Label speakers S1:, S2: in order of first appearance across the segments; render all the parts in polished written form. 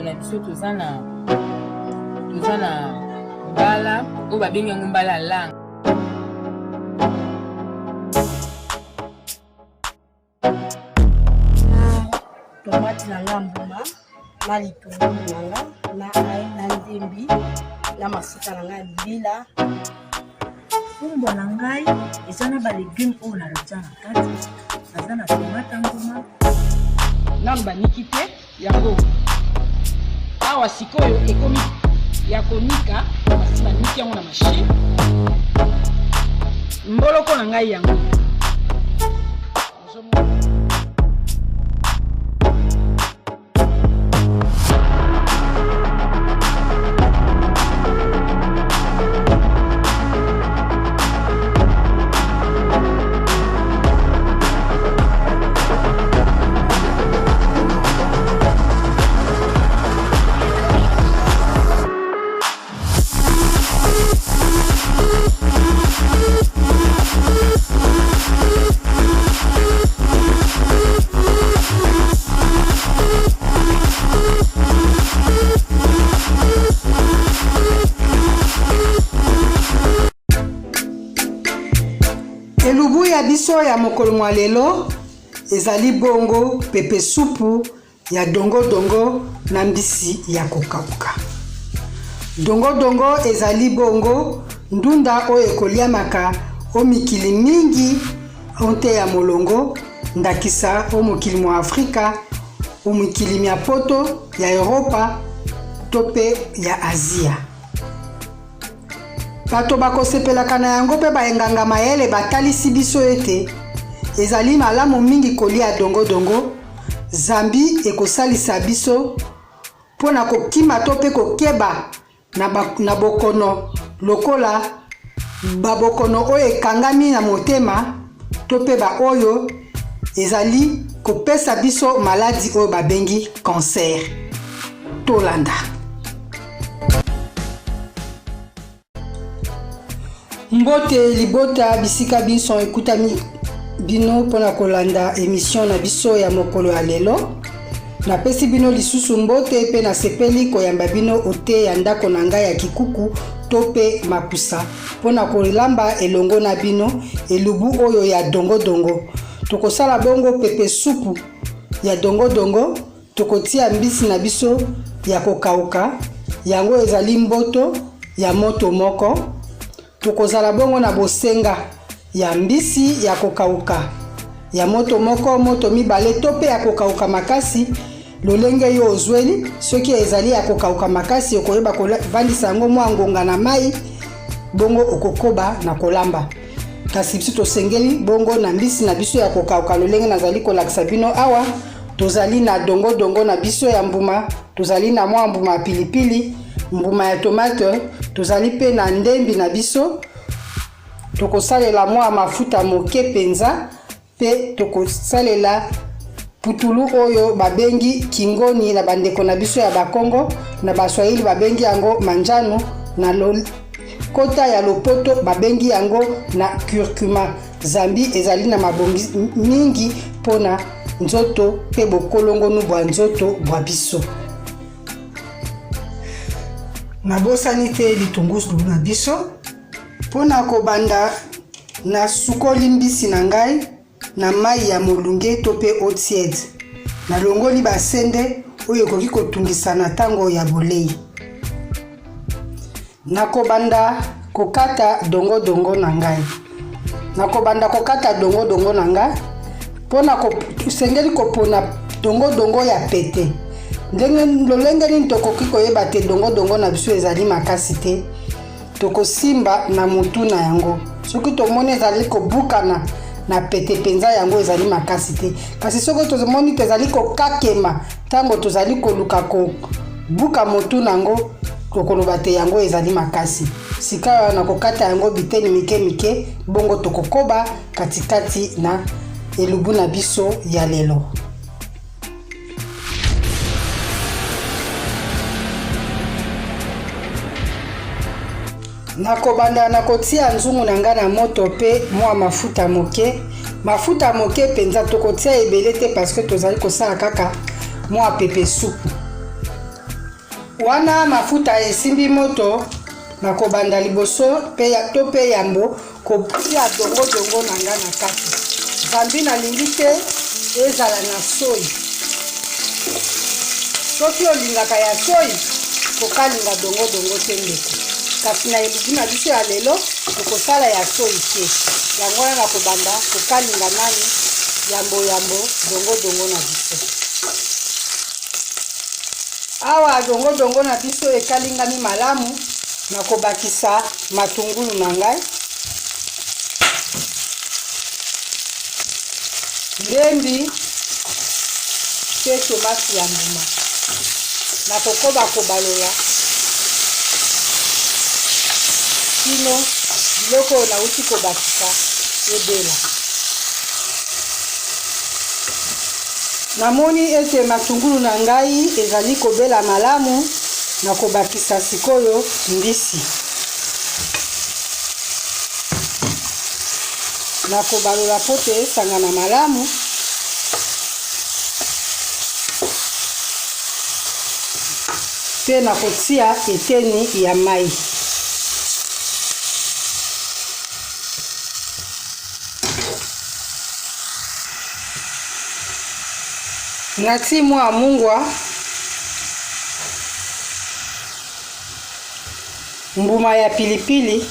S1: na biso toza na toza na mbala oyo babengi yango mbala langa.
S2: Tomate na nga mbuma na litungulu na nga na ai na ndembi na mafuta na nga ya libila.
S3: Fumbwa na ngai eza na ba legumes oyo natia na kati, naza na tomate ya mbuma.
S4: Nanu baniki te yango awa sikoyo ekomi ya konika, basi baniki yango na machine. Mboloko na ngai yango.
S5: Elubu ya biso ya mokolo mwa lelo ezali bongo pepe supu ya dongo-dongo na mbisi ya kokauka. Dongo-dongo ezali bongo ndunda oyo ekoliamaka o mikili mingi o nte ya molongo, ndakisa o mokili mwa Afrika, o mikili mya Poto, ya Europa to mpe ya Azia. Bato bakosepelaka na yango mpe baenganga mayele batalisi biso ete ezali malamu mingi kolia dongodongo zambi ekosalisa biso mpo na kokima to mpe kokeba na, ba, na bokono lokola babokono oyo ekangami na motema to mpe baoyo ezali kopesa biso maladi oyo babengi cancer. Tolanda. Mbote libota bisika binso ekutami bino mpo na kolanda emission na biso ya mokolo ya lelo. Napesi bino lisusu mbote mpe nasepeli koyamba bino ote ya ndako na ngai ya kikuku to mpe makusa mpo na kolamba elongo na bino elubu oyo ya dongodongo. Tokosala bongo pepe supu ya dongodongo. Tokotia mbisi na biso ya kokauka, yango ezali mboto ya moto moko. Tokozala bongo na bosenga ya mbisi ya kokauka ya moto moko, moto mibale to mpe ya kokauka makasi, lolenge yo ozweli. Soki ezali ya kokauka makasi, okoyeba kovandisa yango mwa ngonga na mai, bongo okokoba na kolamba. Kasi biso tosengeli bongo na mbisi na biso ya kokauka lolenge nazali kolakisa bino awa. Tozali na dongodongo na biso ya mbuma, tozali na mwa mbuma ya pilipili, mbuma ya tomate, tozali mpe na ndembi na biso. Tokosalela mwa mafuta moke mpenza mpe tokosalela putulu oyo babengi kingoni na bandeko na biso ya Bakongo, na Baswahili babengi yango manjano, na lokota ya lopoto babengi yango na curcuma. Zambi ezali na mabongi mingi mpo na nzoto mpe bokolongonu bwa nzoto bwa biso. Nabosani te litungulu na biso. Mpo na kobanda, nasukoli mbisi na ngai na mai ya molunge to mpe eau tiède. Nalongoli basende oyo ekoki kotungisa na ntango ya bolei. Nakobanda kokata dongodongo na ngai. Nakobanda kokata dongodongo na ngai mpo na tosengeli kopona dongodongo ya pete. Ndenge lolenge nini tokoki koyeba te dongodongo na biso ezali makasi te? Tokosimba na motu na yango. Soki tomoni ezali kobukana na pete mpenza, yango ezali makasi te. Kasi soki tomoni te ezali kokakema ntango tozali koluka kobuka motu na yango, tokoloba te yango ezali makasi. Sikawa nakokata yango biteni mike mike, bongo tokokoba katikati na elubu na biso ya lelo. Nakobanda na kotia nzungu na ngai na moto mpe mwa mafuta moke. Mafuta moke mpenza, tokotia ebele te parce que tozali kosala kaka mwa pepe supu. Wana mafuta esimbi moto, nakobanda liboso pe to pe yambo kotia dongo dongo na nga na kati, zambi nalingi te ezala na soyi. Soki olingaka ya soyi, kokalinga dongo dongo te ndeko. Kasi na elubu na biso ya lelo, tokosala ya soyi te. Yango wana nakobanda kokalinga nanu yambo yambo dongo dongo na biso. Awa dongo dongo na biso ekalingami malamu, nakobakisa matungulu na ngai, ndembi mpe tomati ya mbuma. Nakokoba kobalola kino biloko oyo nauti kobakisa ebela. Namoni ete matungulu na ngai ezali kobela malamu, nakobakisa sikoyo mbisi. Nakobalola mpo te esangana malamu. Mpe nakotia eteni ya mai. Natii mwa mungwa, mbuma ya pilipili,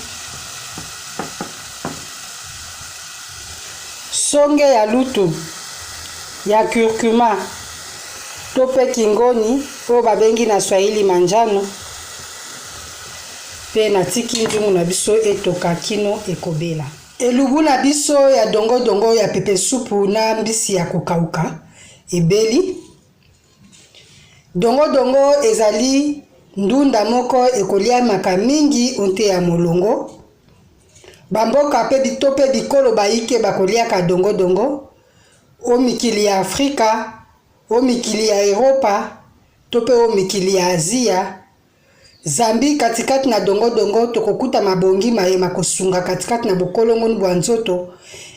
S5: songe ya lutu ya curcuma to mpe kingoni oyo babengi na Swahili manjano, mpe natiki nzungu na biso etoka kino ekobela. Elubu na biso ya dongo dongo ya pepe supu na mbisi ya kokauka ebeli. Dongo dongo ezali ndunda moko ekoliamaka mingi onte ya molongo. Bamboka pe to pe bikolo bayike bakoliaka dongo dongo o mikili ya Afrika, o mikili ya Eropa to pe o mikili ya Azia. Zambi katikati na dongo-dongo tokokuta mabongi maye makosunga katikati na bokolongonu bwa nzoto,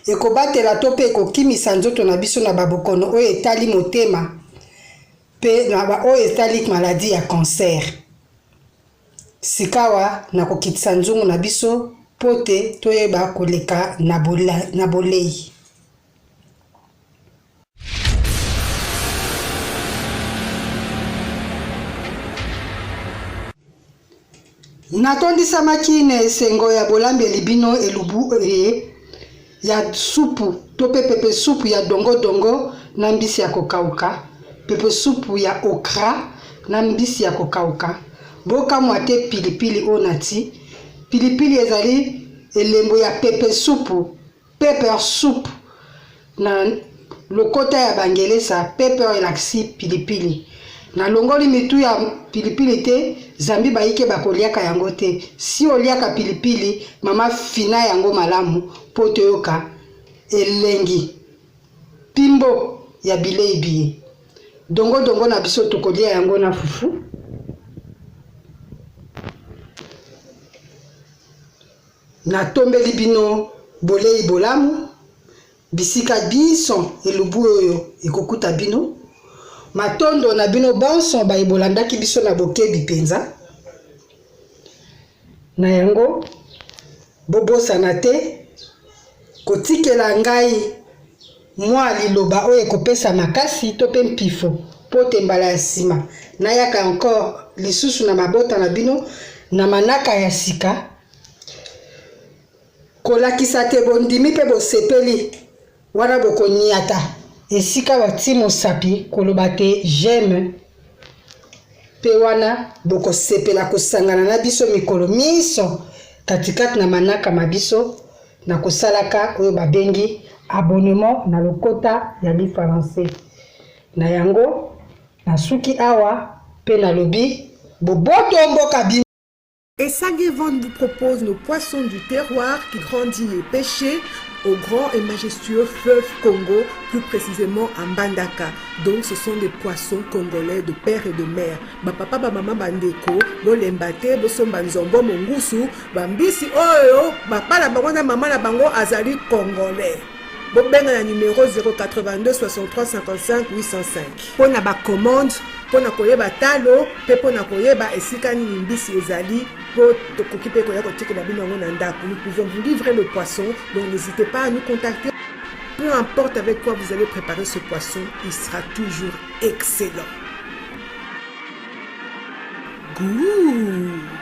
S5: ekobatela to mpe ekokimisa nzoto na biso na babokono oyo etali motema mpe na ba oyo etali maladi ya cancer. Sikawa nakokitisa nzungu na biso mpo te toyeba koleka na bolei. Natondisamaki na esengo ya bolambeli bino elubu eye ya supu to pe pepe supu ya dongo dongo na mbisi ya kokauka, pepe supu ya okra na mbisi ya kokauka. Bokamwa te pilipili oyo nati. Pilipili ezali elembo ya pepe supu. Pepper soup na lokota ya bangelesa pepper elakisi pilipili. Nalongoli mitu ya pilipili te zambi bayike bakoliaka yango te. Si oliaka pilipili mama fina yango malamu po toyoka elengi pimbo ya bilei biye. Dongo dongo na biso tokolia yango na fufu. Natombeli bino bolei bolamu, bisika binso elubu oyo ekokuta bino. Matondo na bino banso baye bolandaki biso na bokebi mpenza. Na yango, bobosana te kotikela ngai mwa liloba oyo ekopesa makasi to mpe mpifo mpo te mbala ya nsima nayaka encore lisusu na mabota na bino na manaka ya sika kolakisa te bondimi mpe bosepeli wana bokoniata esika bati mosapi koloba te j'aime mpe wana bokosepela kosangana na biso mikolo minso katikati na manaka ma biso na kosalaka oyo babengi abonnement na lokota ya lifalanse. Na yango, nasuki awa mpe nalobi boboto mboka bino.
S6: Esage Vente vous propose nos poissons du terroir qui grandit et pêché au grand et majestueux fleuve Congo, plus précisément à Mbandaka. Donc ce sont des poissons congolais de père et de mère. Ba papa, ba maman, ba ndeko, bolemba te, bosomba nzombo, mongusu, ba mbisi oyo papa na bango na mama na bango azali congolais. Bobenga na numero 082 63 55 805. Pona ba commande. mpo na koyeba talo mpe mpo na koyeba esika nini mbisi ezali, mpo tokoki mpe koya kotikela bino yango na ndako. Nous pouvons vous livrer le poisson, donc n'hésitez pas à nous contacter. Peu importe avec quoi vous allez préparer ce poisson, il sera toujours excellent. Goût.